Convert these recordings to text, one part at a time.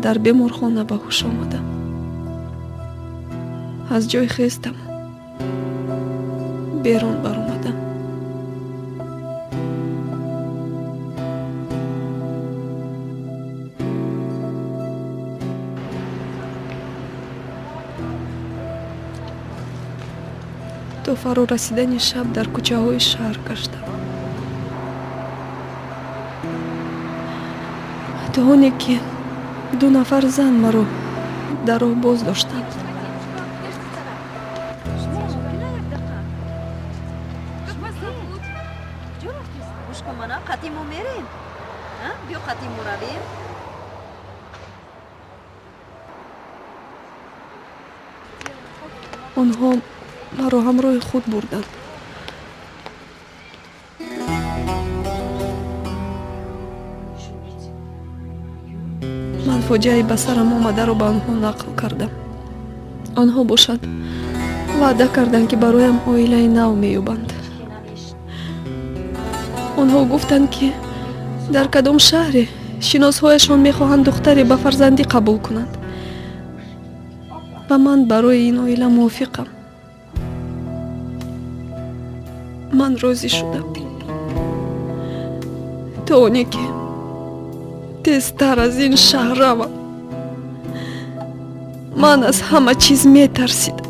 Дар беморхона ба ҳуш омадам. Аз ҷой хестам, берун баромадам. То фаро расидани шаб дар кӯчаҳои шаҳр гаштам, то оне ки ду нафар зан маро дар роҳ боз доштанд. Онҳо маро ҳамроҳи худ бурданд. Ман фоҷиаи ба сарам омадаро ба онҳо нақл кардам. Онҳо бошад, ваъда карданд, ки бароям оилаи нав меёбанд. Онҳо гуфтанд, ки дар кадом шаҳре шиносҳояшон мехоҳанд духтаре ба фарзандӣ қабул кунанд ва ман барои ин оила мувофиқам. Ман розӣ шудам, то оне ки тезтар аз ин шаҳр равам. Ман аз ҳама чиз метарсидам.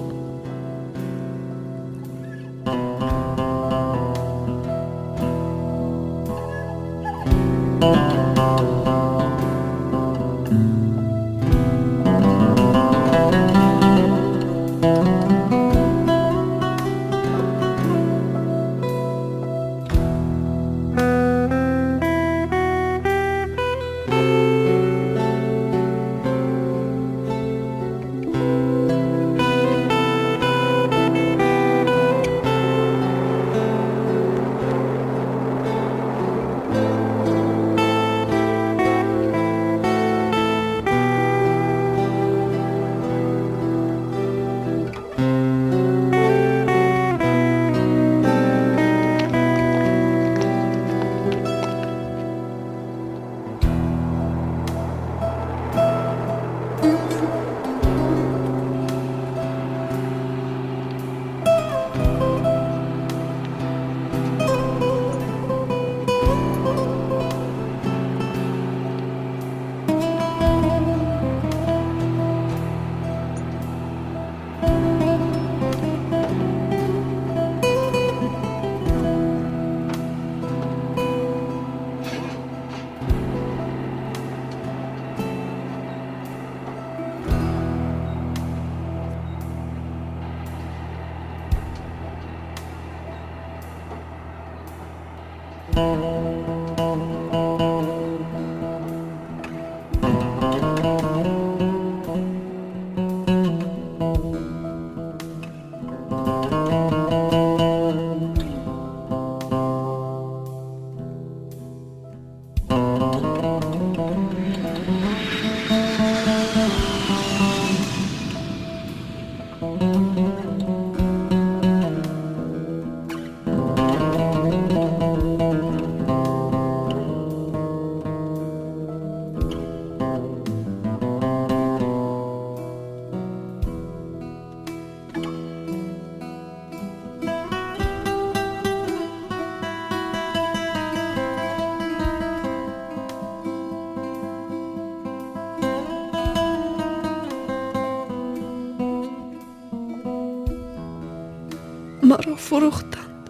Маро фурӯхтанд.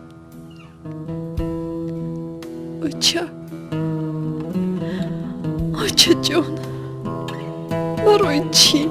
Оча, очаҷон, барои чӣ?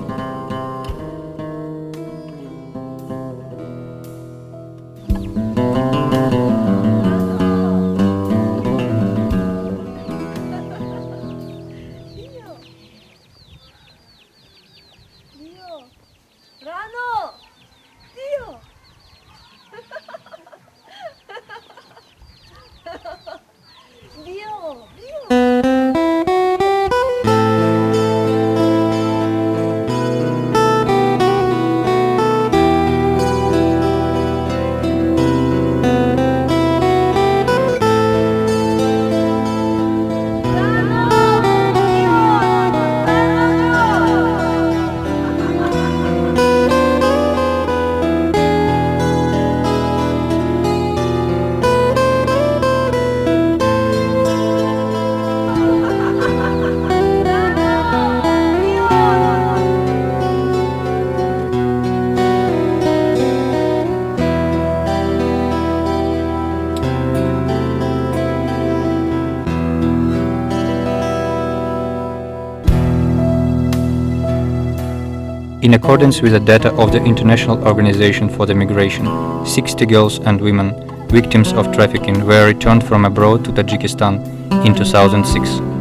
In accordance with the data of the International Organization for the Migration, 60 girls and women, victims of trafficking, were returned from abroad to Tajikistan in 2006.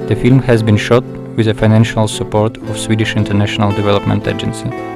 The film has been shot with the financial support of Swedish International Development Agency.